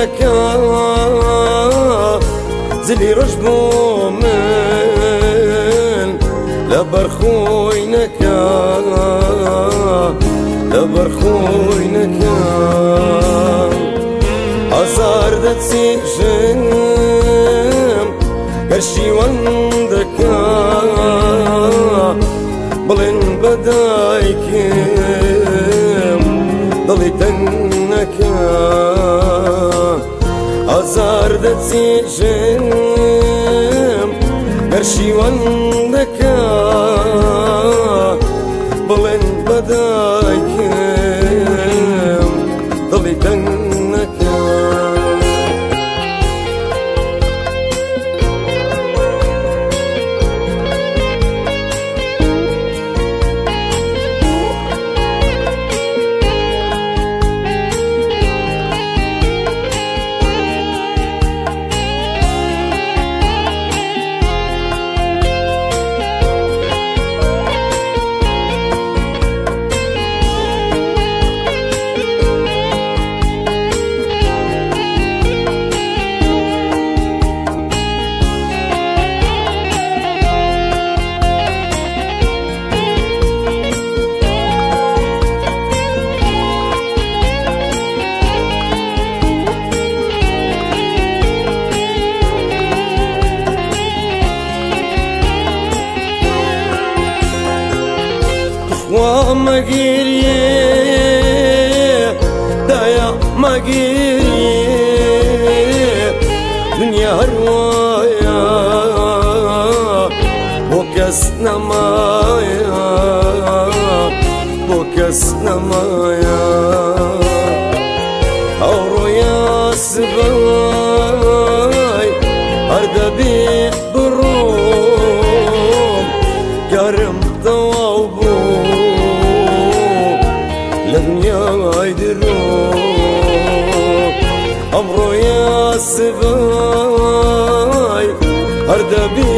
نەکا زلی ڕەش بۆ من لەبەر خۆی نەکا لەبەر خۆی نەکا ئازار دەچێژم گەر شیوەن دەکا بڵێن بە دایکم دڵی تەنگ نەکا ئازار دەچێژم گەر شیوەن دەکا بڵێن بە دایکم دڵی تەنگ نەکا. مەگیریێ دایا مەگیریێ دنیا هەروایە بۆ کەس نەمایە بۆ کەس نەمایە ئەوڕۆیا سبەی هەر دەبێ بڕۆم کارم تەواو بوو لە دنیای درۆ ئەمڕۆیا سبەی هەر دەبێ